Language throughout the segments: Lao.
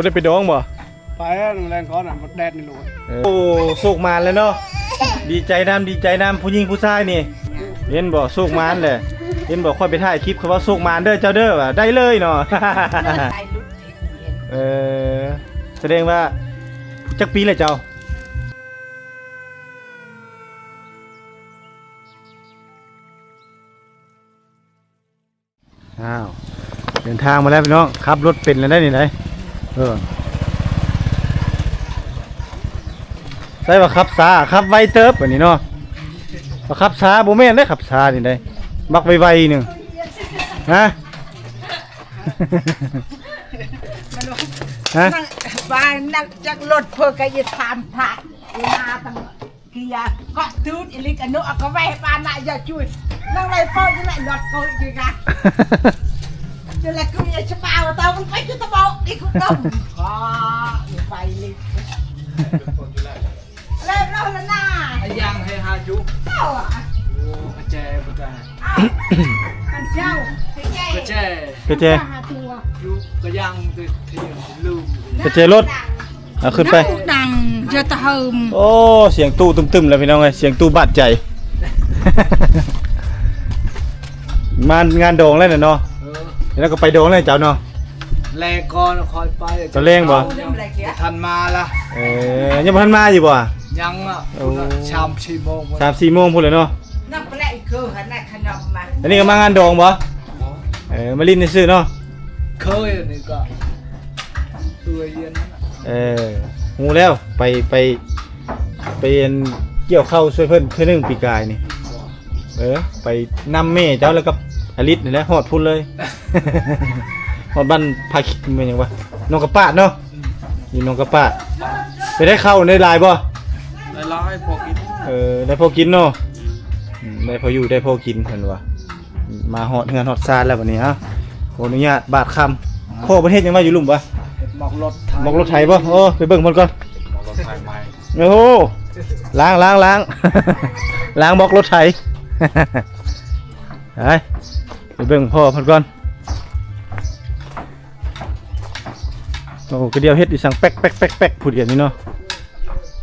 ໄດ້ໄປດອງບໍ່? ໄປແລ້ວ ແລງກ່ອນນະ ມັນແດດນີ້ລູກ. ເອີ ໂອ້ ໂຊກໝານແລ້ວເນາະ. ດີໃຈນຳ ດີໃຈນຳ ຜູ້ຍິງຜູ້ຊາຍນີ້. ເຫັນບໍ່ ໂຊກໝານແຫຼະ. ເຫັນບໍ່ ຂ້ອຍໄປຖ່າຍຄລິບ ເຂົາວ່າໂຊກໝານເດີເຈົ້າເດີ ວ່າໄດ້ເລີຍເນາະ. ເອີ ສະແດງວ່າ ຈັກປີແລ້ວເຈົ້າ? ອ້າວ ເດີນທາງມາແລ້ວພີ່ນ້ອງ ຂັບລົດເປັນແລ້ວໄດ໋ນີ້ໄດ໋. ເອີ ໃສ່ວ່າຂັບຊ້າ ຂັບໄວເຕີບອັນນີ້ເນາະ. ວ່າຂັບຊ້າ ບໍ່ແມ່ນເດ້ ຂັບຊ້ານີ້ໄດ໋ ບັກໄວໆໜຶ່ງ. ຮະ ຮະ ນັ້ນ ວ່ານັ້ນຈັກລົດເພິ່ນກະຢ່າຖາມພະ ມາຕັ້ງ ເກຍເກາະຕູດອີ່ຫຼີກະ ນຸເອົາກະໄວ້ໃຫ້ປານະ ຢ່າຈຸ້ຍ ນັ່ງໄລ່ເປົ່າຢູ່ແຫຼະ ລອດເກົາອີກກະ ຈະລະກຸຍສະບາວ ຕາມັນໄປຈຸຕະເບົາອີກຄຸດດົງ ຂໍໄປເລີຍ ເລີຍເນາະລະນາ ອາຍັງໃຫ້ຫາຈຸ ເອົາອະ ໂອ້ ກະແຈບໍ່ໄດ້ ເອົາ ຄັນເຈົ້າ ກະແຈ ກະແຈ ຫາຕົວ ຢູ່ກະຍັງ ກະແຈລົດ. ເອົາຂຶ້ນໄປ ດັງ ຢ່າຕະເຫິມ. ໂອ້ ສຽງຕູ້ຕຶ້ມໆ ແລ້ວພີ່ນ້ອງເອີຍ ສຽງຕູ້ບາດໃຈ. ມາງານດອງແລ້ວນະເນາະ. ເອີ ແລ້ວກະໄປດອງແລ້ວເຈົ້າເນາະ. ແລງກ່ອນຄ່ອຍໄປ ຕອນແລງບໍ່? ຍັງບໍ່ທັນມາລະ. ເອີ ຍັງບໍ່ທັນມາຢູ່ບໍ່? ຍັງລະ ໂອ້ ສາມສີ່ໂມງ ສາມສີ່ໂມງພຸ້ນແຫຼະເນາະ. ອັນນີ້ກະມາງານດອງບໍ່? ເອີ ມາຫຼິ້ນຊື່ໆເນາະ. ເຄີຍ ອັນນີ້ກະ ເອີ ຮູ້ແລ້ວ ໄປ ໄປ ໄປກ່ຽວເຂົ້າຊ່ວຍເພິ່ນເທື່ອໜຶ່ງປີກາຍນີ້. ເອີ ໄປນຳແມ່ເຈົ້າ ແລ້ວກັບອາລິດນີ້ແຫຼະ ຮອດພຸ້ນເລີຍ ຮອດບ້ານພາ ແມ່ນຫຍັງວະ ໜອງກະປາດເນາະ. ຢູ່ໜອງກະປາດ ໄປໄດ້ເຂົ້າໄດ້ຫຼາຍບໍ່? ໄດ້ຫຼາຍພໍກິນ. ເອີ ໄດ້ພໍກິນເນາະ. ອືມ ໄດ້ພໍຢູ່ໄດ້ພໍກິນເພິ່ນວ່າ. ມາຮອດເຮືອນຮອດຊານແລ້ວບັດນີ້ ເອົ້າ ຂໍອະນຸຍາດບາດຄຳ. ພໍ່ເພິ່ນເຮັດຫຍັງໄວ້ຢູ່ລຸ່ມວະ? ເຮັດໝອກລົດໄຖ ໝອກລົດໄຖບໍ່? ໂອ້ ໄປເບິ່ງເພິ່ນກ່ອນ. ໝອກລົດໄຖໃໝ່. ໂອ້ ລ້າງ ລ້າງ ລ້າງ ລ້າງໝອກລົດໄຖ. ໄປ ໄປເບິ່ງພໍ່ເພິ່ນກ່ອນ. ໂອ້ ກະດຽວເຮັດອີ່ສັງແປັກໆໆໆ ຜູ້ດຽວນີ້ເນາະ.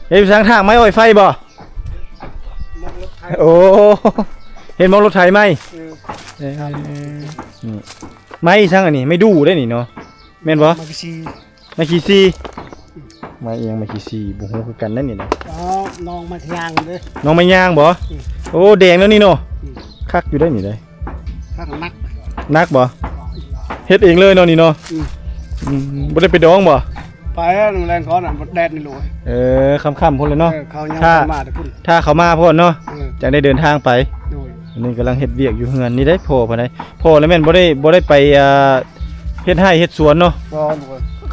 ເຮັດອີ່ສັງ ຖາງໄມ້ອ້ອຍໄຟບໍ່? ໂອ້ ເຮັດໝອກລົດໄຖໃໝ່. ເອີ ໄມ້ອີ່ສັງອັນນີ້ ໄມ້ດູ່ເດ້ນີ້ເນາະ ແມ່ນບໍ່? ໄມ້ຂີ້ ໄມ້ຂີ້ຊີ ໄມ້ອີ່ຫຍັງ ໄມ້ຂີ້ຊີ ບໍ່ຮູ້ຄືກັນເດ້ນີ້ນະ. ອໍ ນ້ອງໄມ້ຂະຍາງເດ້ ນ້ອງໄມ້ຍາງບໍ່? ອືມ ໂອ້ ແດງແລ້ວນີ້ເນາະ. ອືມ ຄັກຢູ່ໄດ໋ນີ້ໄດ໋. ຄັກ ໜັກ ໜັກບໍ່? ເຮັດເອງເລີຍເນາະນີ້ເນາະ. ອືມ ອືມ ບໍ່ໄດ້ໄປດອງບໍ່? ໄປແລ້ວ ແລງກ່ອນນະ ມັນແດດນີ້ລູກ. ເອີ ຄ່ຳໆພຸ້ນແຫຼະເນາະ. ເອີ ເຂົາຍັງ ຖ້າ ມາແຕ່ພຸ້ນ ຖ້າເຂົາມາພຸ້ນເນາະ. ເອີ ຈັ່ງໄດ້ເດີນທາງໄປ. ໂດຍ ອັນນີ້ກຳລັງເຮັດວຽກຢູ່ເຮືອນນີ້ໄດ໋ ພໍ່ເພິ່ນໄດ໋. ພໍ່ລະແມ່ນບໍ່ໄດ້ ບໍ່ໄດ້ໄປ ອ່າ ເຮັດໄຮ່ເຮັດສວນເນາະ. ບໍ່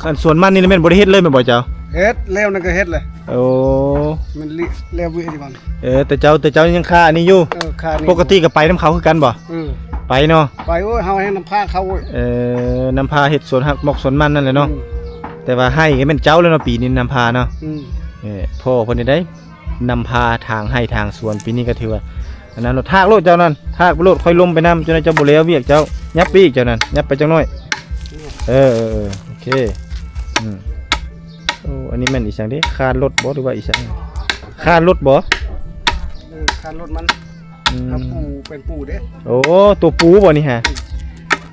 ອັນສວນມັນນີ້ລະແມ່ນບໍ່ໄດ້ເຮັດເລີຍແມ່ນບໍ່ເຈົ້າ? ເຮັດແລ້ວນັ້ນກະເຮັດແຫຼະ. ໂອ້ ມັນແລ້ວວຽກນີ້ກ່ອນ. ເອີ ແຕ່ເຈົ້າ ແຕ່ເຈົ້າຍັງຄາອັນນີ້ຢູ່. ເອີ ຄານີ້ ປົກກະຕິກະໄປນຳເຂົາຄືກັນບໍ່? ເອີ ໄປເນາະ. ໄປໂອ້ຍ ເຮົາແຮ່ງນຳພາເຂົາໂອ້ຍ. ເອີ ນຳພາເຮັດສວນຮັກໝອກສວນມັນນັ້ນແຫຼະເນາະ. ອືມ ແຕ່ວ່າໄຮ່ກະແມ່ນເຈົ້າແລ້ວເນາະ ປີນີ້ນຳພາເນາະ. ອືມ ເອີ ພໍ່ເພິ່ນນີ້ໄດ໋ ນຳພາຖາງໄຮ່ຖາງສວນ ປີນີ້ກະຖືວ່າ ອັນນັ້ນໂລດ ຖາກໂລດເຈົ້ານັ້ນ ຖາກໄປໂລດ ຂ້ອຍລົມໄປນຳ ຈົນເຈົ້າບໍ່ແລ້ວວຽກເຈົ້າ. ຫຍັບໄປອີກເຈົ້ານັ້ນ ຫຍັບໄປຈັກໜ້ອຍ. ເອີ ເອີ ເອີ ໂອເຄ. ອືມ ໂອ້ ອັນນີ້ແມ່ນອີ່ສັງເດ ຄານລົດບໍ່ ຫຼືວ່າອີ່ສັງ? ຄານລົດບໍ່? ເອີ ຄານລົດມັນ. ອືມ ເຮົາປູ ແປ້ນປູເດ້. ໂອ້ ໂຕປູບໍ່ນີ້ຫະ?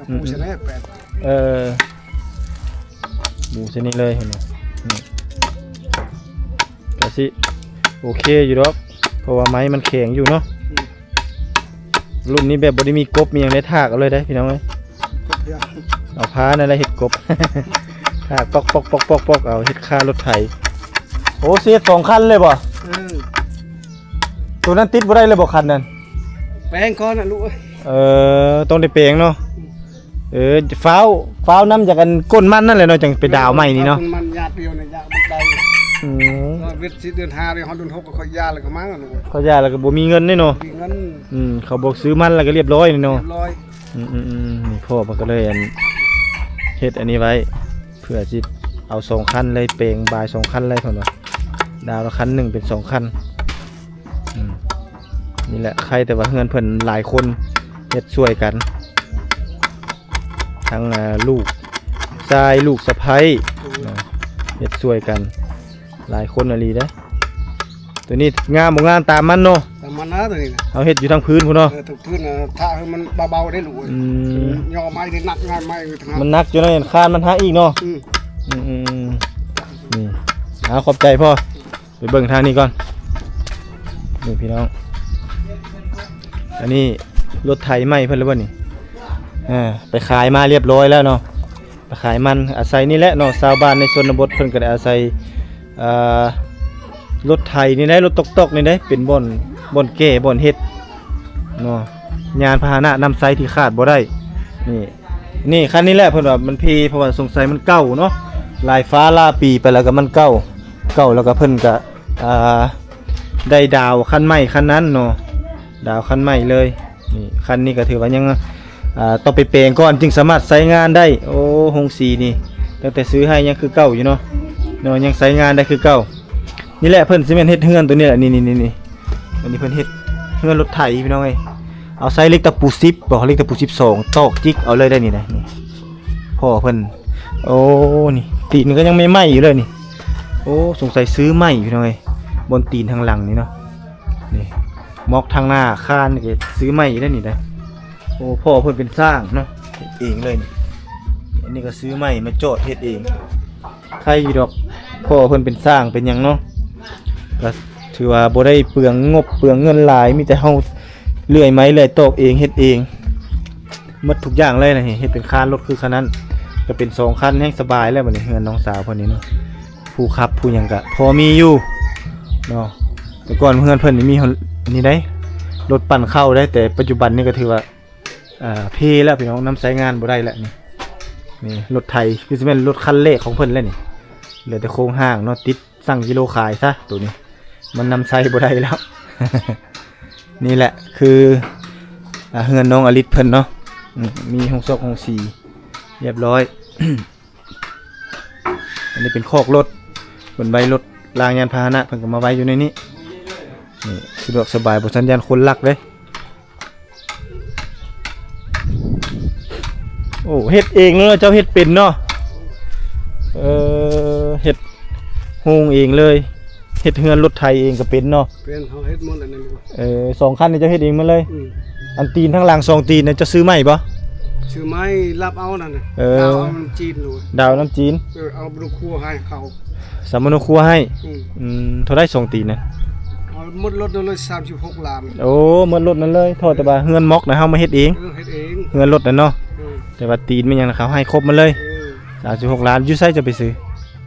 ອືມ ປູຊະແນະແປ້ນ. ເອີ ປູຊະນີ້ເລີຍຫັ້ນນະ. ອືມ ກະຊິໂອເຄຢູ່ດອກ ເພາະວ່າໄມ້ມັນແຂງຢູ່ເນາະ. ອືມ ລຸ້ນນີ້ແບບບໍ່ໄດ້ມີກົບມີຫຍັງເດ້ ຖາກເອົາເລີຍເດ້ພີ່ນ້ອງເອີຍ. ເອົາຜ້ານັ້ນແຫຼະເຮັດກົບ ຖາກປອກໆໆໆ ເອົາເຮັດຄາລົດໄຖ. ໂອ້ ຊິເຮັດສອງຄັນເລີຍບໍ່? ເອີ ໂຕນັ້ນຕິດບໍ່ໄດ້ເລີຍບໍ່ຄັນນັ້ນ? ແປງກ່ອນນະລູກເອີຍ. ເອີ ຕ້ອງໄດ້ແປງເນາະ. ອືມ ເອີ ຟ້າວ ຟ້າວນຳຈາກອັນກົ້ນມັນນັ້ນແຫຼະເນາະ ຈັ່ງໄປດາວໃໝ່ນີ້ເນາະ. ມັນຍາດດຽວນີ້ຍາດບໍ່ໄດ້. ອືມ ເວດສິເດືອນຫ້າເດືອນຫົກກະຄ່ອຍຢາແລ້ວກະມາ. ຄ່ອຍຢາແລ້ວກະບໍ່ມີເງິນເດ້ເນາະ. ບໍ່ມີເງິນ. ອືມ ເຂົາບອກຊື້ມັນແລ້ວກະລຽບຮ້ອຍນີ້ເນາະ. ລຽບຮ້ອຍ. ອືມໆໆ ນີ້ພໍ່ເພິ່ນກະເລີຍອັນ ເຮັດອັນນີ້ໄວ້ ເພື່ອຊິເອົາສອງຄັນເລີຍ ແປງບາຍສອງຄັນເລີຍເພິ່ນວ່າ ດາວລະຄັນໜຶ່ງເປັນສອງຄັນ. ອືມ ນີ້ແຫຼະ ໃຄ່ແຕ່ວ່າເຮືອນເພິ່ນຫຼາຍຄົນເຮັດຊ່ວຍກັນ ທັງ ອ່າ ລູກຊາຍ ລູກສະໃພ້ ອືມ ເນາະ. ເຮັດຊ່ວຍກັນ ຫຼາຍຄົນອີ່ຫຼີເດ້. ໂຕນີ້ງາມບໍ່ງາມຕາມມັນເນາະ ຕາມມັນນະ ໂຕນີ້ນະ ເຮົາເຮັດຢູ່ທາງພື້ນພຸ້ນເນາະ. ເອີ ທາງພື້ນນະ ຖ້າໃຫ້ມັນເບົາໆໄດ້ລູກເອີຍ. ອືມ ຍໍໄມ້ນີ້ໜັກ ຍ້ອນໄມ້ທາງນັ້ນ ມັນໜັກຢູ່ໃນຄານມັນຫັກອີກເນາະ. ອືມ ອືມໆໆ ນີ້ ເອົາ ຂອບໃຈພໍ່. ໄປເບິ່ງທາງນີ້ກ່ອນ ນີ້ພີ່ນ້ອງ ອັນນີ້ລົດໄຖໃໝ່ເພິ່ນແລ້ວບໍ່ນີ້? ເອີ ໄປຂາຍມາລຽບຮ້ອຍແລ້ວເນາະ ໄປຂາຍມັນ ອາໄສນີ້ແຫຼະເນາະ ຊາວບ້ານໃນຊົນນະບົດເພິ່ນກໍໄດ້ອາໄສ ເອີ ລົດໄຖນີ້ໄດ໋ ລົດຕອກໆນີ້ໄດ໋ ເປັນບ່ອນ ບ່ອນແກ່ ບ່ອນເຮັດເນາະ ຍານພາຫະນະນຳໃຊ້ທີ່ຂາດບໍ່ໄດ້. ນີ້ ນີ້ຄັນນີ້ແຫຼະ ເພິ່ນວ່າມັນເພ ເພາະວ່າສົງໄສມັນເກົ່າເນາະ ຫຼາຍຟ້າຫຼາຍປີໄປແລ້ວກໍມັນເກົ່າ ເກົ່າແລ້ວກໍເພິ່ນກໍ ອ່າ ໄດ້ດາວຄັນໃໝ່ຄັນນັ້ນເນາະ ດາວຄັນໃໝ່ເລີຍ. ນີ້ ຄັນນີ້ກໍຖືວ່າຍັງ ອ່າ ຕ້ອງໄປແປງກ່ອນຈຶ່ງສາມາດໃຊ້ງານໄດ້. ໂອ້ ໂຮງສີນີ້ ຕັ້ງແຕ່ຊື້ໃຫ້ຍັງຄືເກົ່າຢູ່ເນາະ ເນາະ ຍັງໃຊ້ງານໄດ້ຄືເກົ່າ. ນີ້ແຫຼະ ເພິ່ນຊິແມ່ນເຮັດເຮືອນໂຕນີ້ແຫຼະ ນີ້ໆໆ ອັນນີ້ເພິ່ນເຮັດເຮືອນລົດໄຖພີ່ນ້ອງເອີຍ ເອົາໃຊ້ເຫຼັກຕະປູສິບບໍ ເຫຼັກຕະປູສິບສອງ ຕອກຈິກເອົາເລີຍໄດ໋ນີ້ນະ. ນີ້ພໍ່ເພິ່ນ ໂອ້ ນີ້ຕີນກໍຍັງໃໝ່ໆຢູ່ເລີຍນີ້. ໂອ້ ສົງໄສຊື້ໃໝ່ພີ່ນ້ອງເອີຍ ບ່ອນຕີນທາງຫຼັງນີ້ເນາະ ນີ້ ໝອກທາງໜ້າຄານນີ້ກໍຊື້ໃໝ່ໄດ໋ນີ້ນະ. ໂອ້ ພໍ່ເພິ່ນເປັນຊ່າງເນາະ ເຮັດເອງເລີຍນີ້. ອັນນີ້ກໍຊື້ໃໝ່ມາຈອດເຮັດເອງ ໄຄຢູ່ດອກ ພໍ່ເພິ່ນເປັນຊ່າງເປັນຫຍັງເນາະ ກໍຖືວ່າບໍ່ໄດ້ເປືອງງົບເປືອງເງິນຫຼາຍ ມີແຕ່ເຮົາເລື່ອຍໄມ້ເລື່ອຍຕອກເອງເຮັດເອງໝົດທຸກຢ່າງເລີຍນະ. ເຮັດເປັນຄານລົດຄືຄັນນັ້ນ ກໍເປັນສອງຄັນ ແຮງສະບາຍແລ້ວບັດນີ້ ເຮືອນນ້ອງສາວເພິ່ນນີ້ເນາະ ຜູ້ຂັບຜູ້ຫຍັງກໍພໍມີຢູ່ເນາະ. ແຕ່ກ່ອນເຮືອນເພິ່ນນີ້ມີຮອດນີ້ໄດ໋ ລົດປັ່ນເຂົ້າໄດ໋ ແຕ່ປັດຈຸບັນນີ້ກໍຖືວ່າ ອ່າ ເພແລ້ວພີ່ນ້ອງ ນຳໃຊ້ງານບໍ່ໄດ້ແລ້ວນີ້. ນີ້ລົດໄຖ ຄືຊິແມ່ນລົດຄັນແລກຂອງເພິ່ນແລ້ວນີ້ ເຫຼືອແຕ່ໂຄງຮ່າງເນາະ ຕິດຊັ່ງກິໂລຂາຍຊະ ໂຕນີ້ມັນນຳໃຊ້ບໍ່ໄດ້ແລ້ວ. ນີ້ແຫຼະຄື ອ່າ ເຮືອນນ້ອງອະລິດເພິ່ນເນາະ ອືມ ມີໂຮງຊອກໂຮງສີລຽບຮ້ອຍ. ອັນນີ້ເປັນຄອກລົດ ເພິ່ນໄວ້ລົດລາງຍານພາຫະນະ ເພິ່ນກໍມາໄວ້ຢູ່ໃນນີ້. ນີ້ສະດວກສະບາຍ ບໍ່ຊັ້ນຢ້ານຄົນລັກເດ້. ໂອ້ ເຮັດເອງເນາະ ເຈົ້າເຮັດເປັນເນາະ. ເອີ ເຮັດໂຮງເອງເລີຍ ເຮັດເຮືອນລົດໄຖເອງກໍເປັນເນາະ. ເປັນ ເຮົາເຮັດໝົດແລ້ວນີ້ລູກ. ເອີ ສອງຄັນນີ້ເຈົ້າເຮັດເອງໝົດເລີຍ? ອືມ. ອັນຕີນທາງຫຼັງສອງຕີນນີ້ເຈົ້າຊື້ໃໝ່ບໍ່? ຊື້ໃໝ່ ລັບເອົານັ້ນນະ. ເອີ ດາວເອົານຳຈີນລູກ. ດາວນຳຈີນ. ເອີ ເອົາໂຮງຄົວໃຫ້ເຂົາ ສຳມະໂນຄົວໃຫ້. ອືມ. ອືມ ເທົ່າໃດສອງຕີນນະ? ເອົາໝົດລົດນັ້ນເລີຍ ສາມສິບຫົກລ້ານ. ໂອ້ ໝົດລົດນັ້ນເລີຍ ເທົ່າແຕ່ວ່າເຮືອນມັອກນະ ເຮົາມາເຮັດເອງ. ເອີ ເຮັດເອງ ເຮືອນລົດນະເນາະ. ເອີ ແຕ່ວ່າຕີນແມ່ນຫຍັງນະ ເຂົາໃຫ້ຄົບໝົດເລີຍ. ເອີ ສາມສິບຫົກລ້ານ. ຢູ່ໃສເຈົ້າໄປຊື້?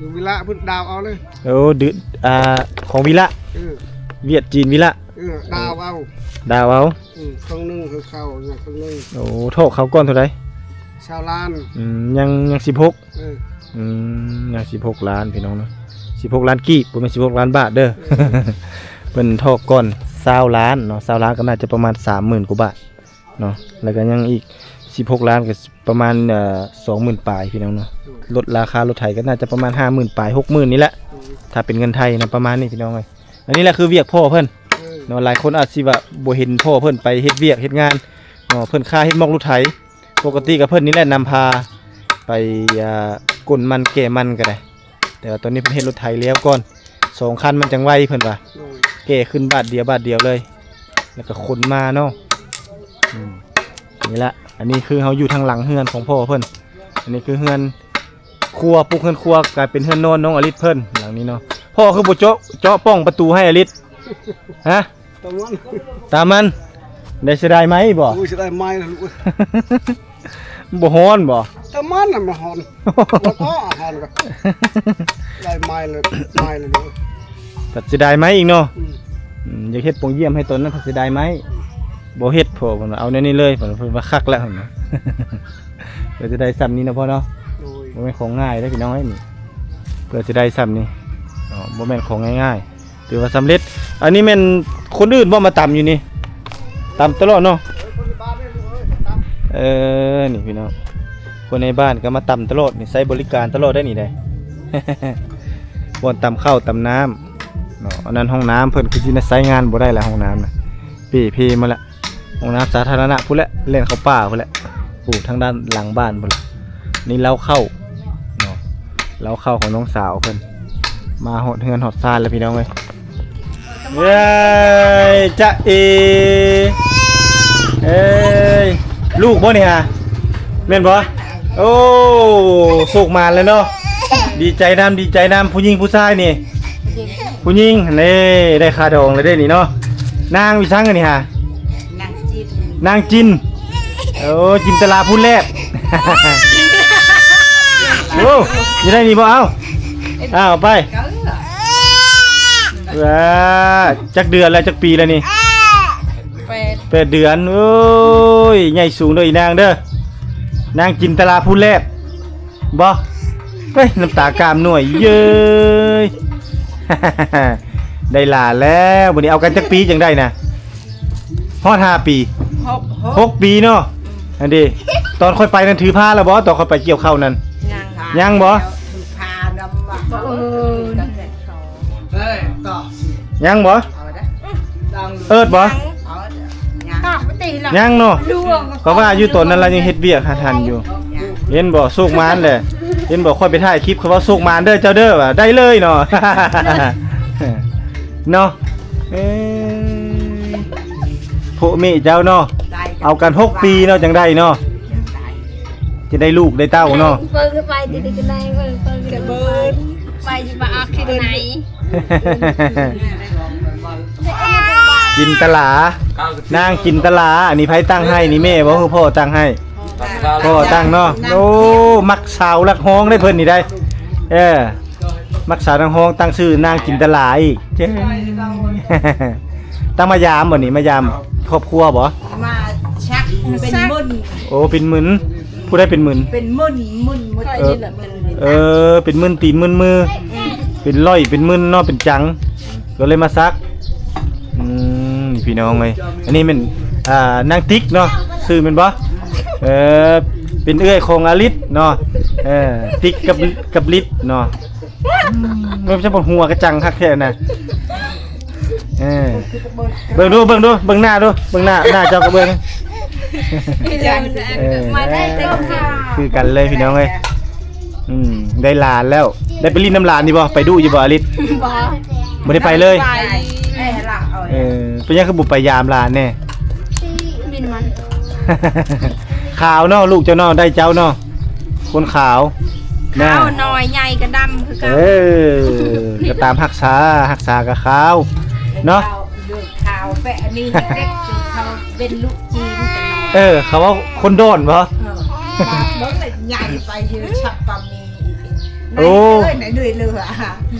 ຢູ່ວິລະພຸ້ນ ດາວເອົາເລີຍ. ໂອ້ ດື ອ່າ ຂອງວິລະ. ເອີ ຫວຽດຈີນວິລະ. ເອີ ດາວເອົາ ດາວເອົາ. ອືມ ເຄິ່ງໜຶ່ງຄືເຂົາ ເຄິ່ງໜຶ່ງ. ໂອ້ ເທາະເຂົາກ່ອນເທົ່າໃດ? ຊາວລ້ານ. ອືມ ຍັງ ຍັງສິບຫົກ. ເອີ ອືມ ຍັງສິບຫົກລ້ານພີ່ນ້ອງເນາະ ສິບຫົກລ້ານກີບ ບໍ່ແມ່ນສິບຫົກລ້ານບາດເດີ. ເອີ ເພິ່ນເທາະກ່ອນຊາວລ້ານເນາະ ຊາວລ້ານກໍໜ້າຈະປະມານສາມໝື່ນກວ່າບາດເນາະ ແລ້ວກໍຍັງອີກສິບຫົກລ້ານ ກໍປະມານ ເອີ ສອງໝື່ນປາຍພີ່ນ້ອງເນາະ. ລົດ ລາຄາລົດໄຖກໍໜ້າຈະປະມານຫ້າໝື່ນປາຍ ຫົກໝື່ນນີ້ແຫຼະ ຖ້າເປັນເງິນໄທນະ ປະມານນີ້ພີ່ນ້ອງເອີຍ. ອັນນີ້ແຫຼະຄືວຽກພໍ່ເພິ່ນເນາະ ຫຼາຍຄົນອາດຊິວ່າບໍ່ເຫັນພໍ່ເພິ່ນໄປເຮັດວຽກເຮັດງານເນາະ ເພິ່ນຄາເຮັດໝອກລົດໄຖ. ປົກກະຕິກໍເພິ່ນນີ້ແຫຼະນຳພາໄປ ອ່າ ກົ້ນມັນແກ່ມັນກໍໄດ້ ແຕ່ວ່າຕອນນີ້ເພິ່ນເຮັດລົດໄຖແລ້ວກ່ອນ ສອງຄັນມັນຈັ່ງໄວເພິ່ນວ່າ. ໂດຍ. ແກ່ຂຶ້ນບາດດຽວ ບາດດຽວເລີຍ ແລ້ວກໍຂົນມາເນາະ. ອືມ ນີ້ລະ ອັນນີ້ຄືເຮົາຢູ່ທາງຫຼັງເຮືອນຂອງພໍ່ເພິ່ນ ອັນນີ້ຄືເຮືອນຄົວ ປຸກເຮືອນຄົວກາຍເປັນເຮືອນນອນນ້ອງອະລິດເພິ່ນ ຫຼັງນີ້ເນາະ. ພໍ່ຄືບໍ່ເຈາະ ເຈາະປ່ອງປະຕູໃຫ້ອະລິດ? ຮະ? ຕາມມັນ ຕາມມັນ. ໄດ້ເສຍດາຍໄມ້ບໍ່? ໂອ້ຍ ເສຍດາຍໄມ້ລະລູກເອີຍ. ບໍ່ຮ້ອນບໍ່? ຕາມມັນນະມັນຮ້ອນ. ບໍ່ພໍຮ້ອນກໍໄດ້ໄມ້ລະ ໄມ້ລະລູກ. ກໍເສຍດາຍໄມ້ອີກເນາະ. ອືມ ອືມ ຢາກເຮັດໂປງຢ້ຽມໃຫ້ຕົນນະ ເສຍດາຍໄມ້. ບໍ່ເຮັດ ພໍ່ເພິ່ນວ່າເອົາແນວນີ້ເລີຍ ເພິ່ນວ່າຄັກແລ້ວຫັ້ນນະ. ເພື່ອຈະໄດ້ຊ່ຳນີ້ນະພໍ່ເນາະ. ໂດຍ. ບໍ່ແມ່ນຂອງງ່າຍເດ້ພີ່ນ້ອງເອີຍ ນີ້ ເພື່ອຈະໄດ້ຊ່ຳນີ້ເນາະ ບໍ່ແມ່ນຂອງງ່າຍໆ. ຖືວ່າສຳເລັດ. ອັນນີ້ແມ່ນຄົນອື່ນບໍ່ມາຕຳຢູ່ນີ້? ຕຳຕະຫຼອດເນາະ. ເອີ ນີ້ພີ່ນ້ອງ ຄົນໃນບ້ານກໍມາຕຳຕະຫຼອດນີ້ ໃຊ້ບໍລິການຕະຫຼອດໄດ໋ນີ້ໄດ໋. ບ່ອນຕຳເຂົ້າຕຳນ້ຳເນາະ. ອັນນັ້ນຫ້ອງນ້ຳເພິ່ນ ຄືຊິໃຊ້ງານບໍ່ໄດ້ລະ ຫ້ອງນ້ຳນະ ເປ່ເພໝົດລະ. ຫ້ອງນ້ຳສາທາລະນະພຸ້ນແຫຼະ ແລ່ນເຂົ້າປ່າພຸ້ນແຫຼະ ໂອ້ ທາງດ້ານຫຼັງບ້ານພຸ້ນແຫຼະ. ນີ້ເລົ້າເຂົ້າເນາະ ເລົ້າເຂົ້າຂອງນ້ອງສາວເພິ່ນ ມາຮອດເຮືອນຮອດຊານແລ້ວພີ່ນ້ອງເອີຍ. ເອີຍ ຈະເອ ເອີຍ ລູກບໍ່ນີ້ຫາ ແມ່ນບໍ່? ໂອ້ ໂຊກໝານແລ້ວເນາະ ດີໃຈນຳ ດີໃຈນຳ. ຜູ້ຍິງຜູ້ຊາຍນີ້? ຜູ້ຍິງ. ນີ້ ໄດ້ຄ່າດອງແລ້ວເດ້ນີ້ເນາະ. ນາງວິສັງອັນນີ້ຫາ? ນາງຈິນ ນາງຈິນ. ໂອ້ ຈິນຕະລາພູແລບ. ໂອ້ ຢູ່ໃນນີ້ບໍ່? ເອົາ ເອົາໄປ. ເອີ ວ້າ ຈັກເດືອນແລ້ວ ຈັກປີແລ້ວນີ້? ແປດ ແປດເດືອນ. ໂອ້ຍ ໃຫຍ່ສູງເດີອີນາງເດີ ນາງຈິນຕະລາພູແລບ. ບໍ່ ເຮີ້ຍ ນ້ຳຕາກາມໜ່ວຍເຍີ້ຍ. ໄດ້ຫຼານແລ້ວ ບັດນີ້ເອົາກັນຈັກປີຈັ່ງໄດ້ນະ? ຮອດຫ້າປີ ຫົກ ຫົກປີເນາະ. ອັນເດ ຕອນຂ້ອຍໄປນັ້ນຖືພາແລ້ວບໍ່? ຕອນຂ້ອຍໄປກ່ຽວເຂົ້ານັ້ນ ຍັງ ຍັງບໍ່? ຖືພານຳວ່າ ເອີ ຍັງບໍ່? ເອີດບໍ່? ຍັງເນາະ. ເພາະວ່າຢູ່ຕອນນັ້ນລາວຍັງເຮັດວຽກຫາທັນຢູ່. ເຫັນບໍ່? ໂຊກໝານແຫຼະ. ເຫັນບໍ່? ຂ້ອຍໄປຖ່າຍຄລິບ ເຂົາເວົ້າໂຊກໝານເດີເຈົ້າເດີ ວ່າໄດ້ເລີຍເນາະ ເນາະ. ເອີ ໂພະເມະເຈົ້າເນາະ ເອົາກັນຫົກປີເນາະ ຈັ່ງໄດ້ເນາະ ຈັ່ງໄດ້ລູກໄດ້ເຕົ້າເນາະ. ເບິ່ງໄປຕິ ຈັ່ງໄດ້ ເບິ່ງ ເບິ່ງ ໄປຊິມາອັບທີ່ໄຫນ? ຈິນຕະລາ ນາງຈິນຕະລາ. ອັນນີ້ໃຜຕັ້ງໃຫ້? ນີ້ແມ່ບໍ່ ຫຼືພໍ່ຕັ້ງໃຫ້? ພໍ່ຕັ້ງເນາະ. ໂອ້ ມັກສາວນັກຮ້ອງໄດ໋ເພິ່ນນີ້ໄດ໋. ເອີ ມັກສາວນັກຮ້ອງ ຕັ້ງຊື່ນາງຈິນຕະລາອີກ. ເຈົ້ ຕັ້ງມາຢາມບໍ່ນີ້? ມາຢາມຄອບຄົວບໍ່? ມາຊັກເປັນມຶນ. ໂອ້ ເປັນມຶນ. ຜູ້ໃດເປັນມຶນ? ເປັນມຶນ ມຶນ ມຶນ. ເອີ ເອີ ເປັນມຶນຕີນມຶນມື ເປັນຮ້ອຍເປັນໝື່ນເນາະ ເປັນຈັງ ກໍເລີຍມາສັກ. ອືມ ພີ່ນ້ອງເອີຍ ອັນນີ້ແມ່ນ ອ່າ ນາງຕິກເນາະ ຊື່ແມ່ນບໍ່? ເອີ ເປັນເອື້ອຍຂອງອາລິດເນາະ. ເອີ ຕິກກັບ ກັບລິດເນາະ. ອືມ ມັນຈະບໍ່ຫົວກະຈັງຄັກແທ້ນະ. ເອີ ເບິ່ງດູ ເບິ່ງດູ ເບິ່ງໜ້າດູ ເບິ່ງໜ້າ ໜ້າເຈົ້າກໍເບິ່ງ. ເອີ ຄືກັນເລີຍພີ່ນ້ອງເອີຍ. ອືມ ໄດ້ຫຼານແລ້ວ ໄດ້ໄປຫຼິ້ນນຳຫຼານຢູ່ບໍ່? ໄປດຸຢູ່ບໍ່ອາລິດ? ບໍ່ ບໍ່ໄດ້ໄປເລີຍ. ເອີ ເປັນຫຍັງຄືບໍ່ໄປຢາມຫຼານແດ່? ມີມັນ ຂາວເນາະ ລູກເຈົ້າເນາະ ໄດ້ເຈົ້າເນາະ ຄົນຂາວ ຂາວ ໜ້ອຍໃຫຍ່ກໍດຳຄືກັນ. ເອີ ກໍຕາມຮັກສາ ຮັກສາກໍຂາວເນາະ. ຂາວແປະອັນນີ້ເດັກເຂົາເປັນລູກຈີນ. ເອີ ເຂົາເວົ້າຄົນດອນບໍ່? ເອີ ເບິ່ງລະໃຫຍ່ໄປຢູ່ຊັບປາມີ. ໂອ້ ໃນເລີຍ ໃນເລີຍ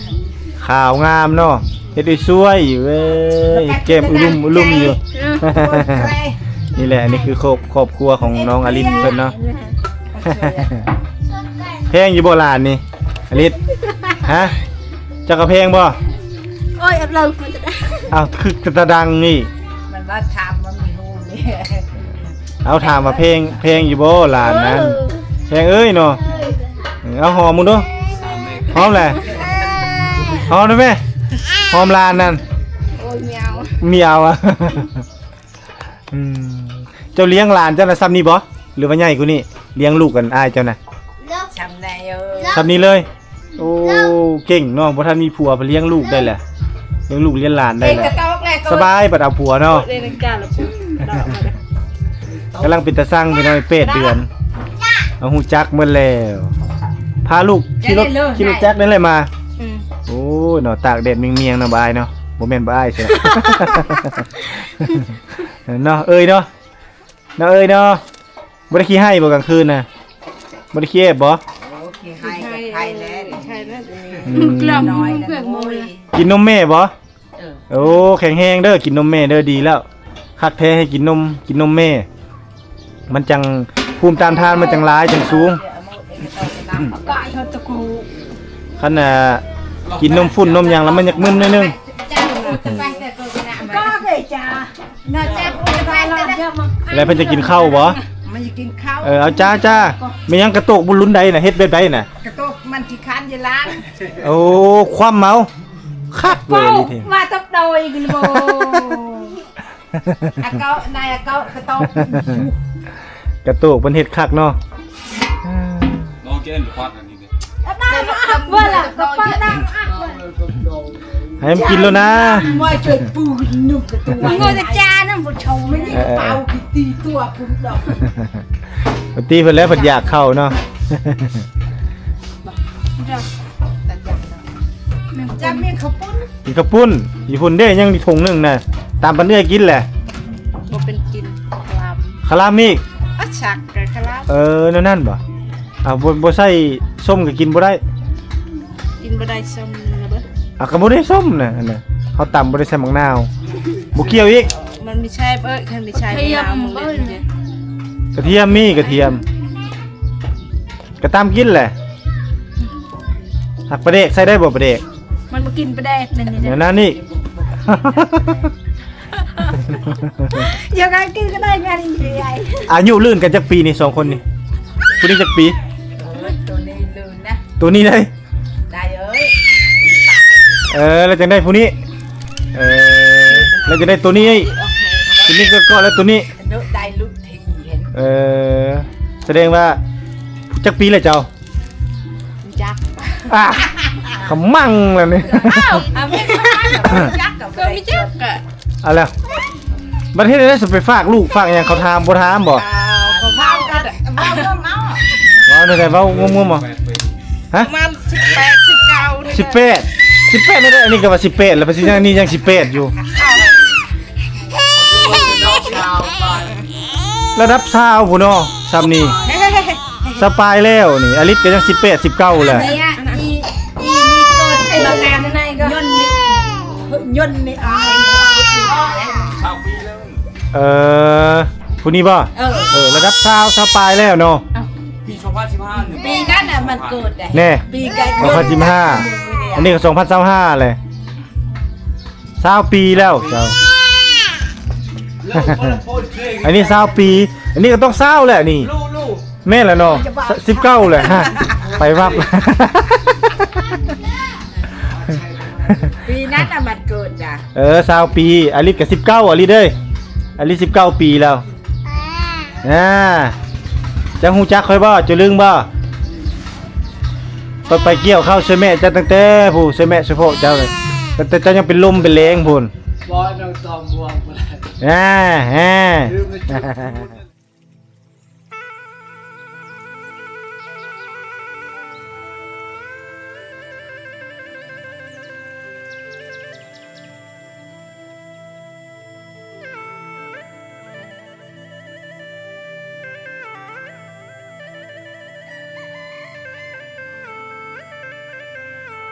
ຂາວງາມເນາະ ເຮັດໄດ້ສວຍເວີຍ ແກ້ມອຸລຸມອຸລຸມຢູ່. ນີ້ແຫຼະ ອັນນີ້ຄືຄອບ ຄອບຄົວຂອງນ້ອງອາລິດເພິ່ນເນາະ. ແພງຢູ່ບໍ່ຫຼານນີ້ ອາລິດ? ຮະ ເຈົ້າກໍແພງບໍ່? ໂອ້ຍ ອັບເລີ ອ້າວ ຄືຕາດັງນີ້ ມັນວ່າຖາມມັນມີຮູ້ນີ້. ເອົາ ຖາມວ່າແພງ ແພງຢູ່ບໍ່ຫຼານນັ້ນ? ເອີ ແພງເອີຍເນາະ. ເອີ ເອົາ ຫອມເບິ່ງດູ ຫອມແຫຼະ ຫອມໄດ້ແມ່ ຫອມຫຼານນັ້ນ. ໂອ້ຍ ມີເອົາ ມີເອົາ. ອືມ ເຈົ້າລ້ຽງຫຼານເຈົ້ານະ ຊ່ຳນີ້ບໍ່ ຫຼືວ່າໃຫຍ່ກວ່ານີ້? ລ້ຽງລູກກັນອ້າຍເຈົ້ານະ ຊ່ຳນີ້ເອີຍ ຊ່ຳນີ້ເລີຍ. ໂອ້ ເກັ່ງເນາະ ບໍ່ທັນມີຜົວ ໄປລ້ຽງລູກໄດ້ແຫຼະ ລ້ຽງລູກລ້ຽງຫຼານໄດ້ແຫຼະ ສະບາຍ ບັດເອົາຜົວເນາະ. ກຳລັງເປັນຕາຊັງພີ່ນ້ອງ ແປດເດືອນ ເຮົາຮູ້ຈັກໝົດແລ້ວ. ພາລູກຂີ່ລົດ ຂີ່ລົດຈັກນັ້ນແຫຼະມາ. ອືມ ໂອ້ຍເນາະ ຕາກແດດມຽງໆເນາະ ບໍ່ອາຍເນາະ. ບໍ່ແມ່ນບໍ່ອາຍຊິ ເນາະ ເອີຍເນາະ ນ້ອງເອີຍເນາະ. ບໍ່ໄດ້ຂີ້ໄຫ້ບໍ່ກາງຄືນນະ? ບໍ່ໄດ້ຂີ້ແອບບໍ່? ໂອ້ ຂີ້ໄຫ້ກໍໄຂ້ແລ້ວ ໄຂ້ແລ້ວ. ອືມ ກິນນົມແມ່ບໍ່? ເອີ ໂອ້ ແຂງແຮງເດີ ກິນນົມແມ່ເດີ ດີແລ້ວ ຄັກແທ້ໃຫ້ກິນນົມ ກິນນົມແມ່ ມັນຈັ່ງ ພູມຕ້ານທານມັນຈັ່ງຫຼາຍ ຈັ່ງສູງ. ຄັນ ອ່າ ກິນນົມຝຸ່ນນົມຫຍັງແລ້ວ ມັນຢາກມຶນໜ້ອຍໜຶ່ງ. ແລ້ວເພິ່ນຈະກິນເຂົ້າບໍ່? ມັນຈະກິນເຂົ້າ. ເອີ ເອົາຈ້າ ຈ້າ. ແມ່ນຫຍັງກະໂຕກບຸລຸນໃດນະ? ເຮັດແບບໃດນະ? ກະໂຕກມັນຂີ້ຄ້ານຢູ່ລ້າງ. ໂອ້ ຄວ່ຳເອົາ. ຄັກເວີຍ ມາຕັບໂດຍອີກບໍ່? ອາເກົາ ນາຍອາເກົາ ກະໂຕກ ກະໂຕກເພິ່ນເຮັດຄັກເນາະ. ນ້ອງເຈນຄວັກອັນນີ້ ເອົາໄປ ເອົາໄປ ວ່າລະກະປາດາອັກເລີຍ ໃຫ້ມັນກິນໂລດນະ ວ່າຊ່ວຍປູໜຶ່ງກະຕົວ ມັນກໍຈະຈານນຳບໍ່ຊົງ ມັນນີ້ກະເປົາກິນຕີຕົວພຸ້ນດອກ ປະຕິເພິ່ນແລ້ວເພິ່ນຢາກເຂົ້າເນາະ ຈາກແມ່ນເຂົ້າປຸ້ນ ກິນເຂົ້າປຸ້ນ ຢູ່ພຸ້ນເດ້ ຍັງອີກຖົງໜຶ່ງນະ ຕາມປັນເອື້ອຍກິນແຫຼະ ບໍ່ເປັນກິນຄະລາມ ຄະລາມອີກ ອາ ສັກກະຄະລາມ ເອີ ແນວນັ້ນບໍ່? ອາ ບໍ່ ບໍ່ໃສ່ສົ້ມກໍກິນບໍ່ໄດ້ ກິນບໍ່ໄດ້ສົ້ມນະເບີ ອາ ກໍບໍ່ໄດ້ສົ້ມນະ ອັນນັ້ນ ເຮົາຕຳບໍ່ໄດ້ໃສ່ໝາກນາວ ບໍ່ກ່ຽວອີກ ມັນມີໃສ່ເບີ ຄັນມີໃສ່ໝາກນາວ ກະທຽມ ມີກະທຽມ ກະຕຳກິນແຫຼະ ຫາກປາແດກໃສ່ໄດ້ບໍ່ ປາແດກ ມັນບໍ່ກິນປາແດກ ແນວນັ້ນນີ້ ຢາກໃຫ້ກິນກໍໄດ້ ງານນີ້ ອາຍຸລື່ນກັນຈັກປີນີ້ ສອງຄົນນີ້ ຜູ້ນີ້ຈັກປີ ໂຕນີ້ລື່ນນະ ໂຕນີ້ໄດ້ ໄດ້ເອີຍ ເອີ ແລ້ວຈັ່ງໄດ້ຜູ້ນີ້ ເອີ ແລ້ວຈັ່ງໄດ້ໂຕນີ້ ໂຕນີ້ກໍ ກໍແລ້ວໂຕນີ້ ໄດ້ລຸດທີ ເອີ ສະແດງວ່າ ຈັກປີແລ້ວເຈົ້າ? ຈັກ ອາ ຂະມັງແລ້ວນີ້ ອ້າວ ອາ ແມ່ນຂະມັງ ຈັກກໍບໍ່ໄດ້ຈັກ ອາ ແລ້ວ ບັດເຮັດແນວໃດຊິໄປຝາກລູກຝາກຫຍັງ ເຂົາຖາມບໍ່ຖາມບໍ່? ເວົ້າກໍເວົ້າ ເວົ້າແນວໃດ ເວົ້າງຸ້ມໆບໍ່? ຮະ? ປະມານສິບແປດ ສິບເກົ້າ ສິບແປດ ສິບແປດແນວໃດ? ອັນນີ້ກໍວ່າສິບແປດແລ້ວ ໄປຊິຍັງ ນີ້ຍັງສິບແປດຢູ່ ລະດັບຊາວພຸ້ນເນາະ ຊ່ຳນີ້ ຊາວປາຍແລ້ວນີ້ ອາລິດກໍຍັງສິບແປດ ສິບເກົ້າແຫຼະ ນີ້ ອີ່ ອີ່ນີ້ເກີດໃນໂຮງງານໃນກໍຍົນນີ້ ຍົນນີ້ ເອີ ຜູ້ນີ້ບໍ່? ເອີ ເອີ ລະດັບຊາວ ຊາວປາຍແລ້ວເນາະ ເອົ້າ ປີສອງພັນສິບຫ້າ ປີນັ້ນນະມັນເກີດໄດ໋ ແນ່ ປີກະ ສອງພັນສິບຫ້າ ອັນນີ້ກໍສອງພັນຊາວຫ້າແຫຼະ ຊາວປີແລ້ວເຈົ້າ ອັນນີ້ຊາວປີ ອັນນີ້ກໍຕ້ອງຊາວແຫຼະນີ້ ແມ່ນແຫຼະເນາະ ສິບເກົ້າແຫຼະ ໄປວັບ ປີນັ້ນນະມັນເກີດນະ ເອີ ຊາວປີ ອາລິດກໍສິບເກົ້າ ອາລິດເອີຍ ອາລິດສິບເກົ້າປີແລ້ວ ອາ ເຈົ້າຮູ້ຈັກຂ້ອຍບໍ່? ເຈົ້າລືມບໍ່? ຂ້ອຍໄປກ່ຽວເຂົ້າຊ່ວຍແມ່ເຈົ້າຕັ້ງແຕ່ຜູ້ ຊ່ວຍແມ່ຊ່ວຍພໍ່ເຈົ້າ ຕັ້ງແຕ່ເຈົ້າຍັງເປັນລົມເປັນແລງພຸ້ນ ບໍ່ ນ້ອງຕອມບ່ວງພຸ້ນແຫຼະ ອາ ອາ ລືມແລ້ວ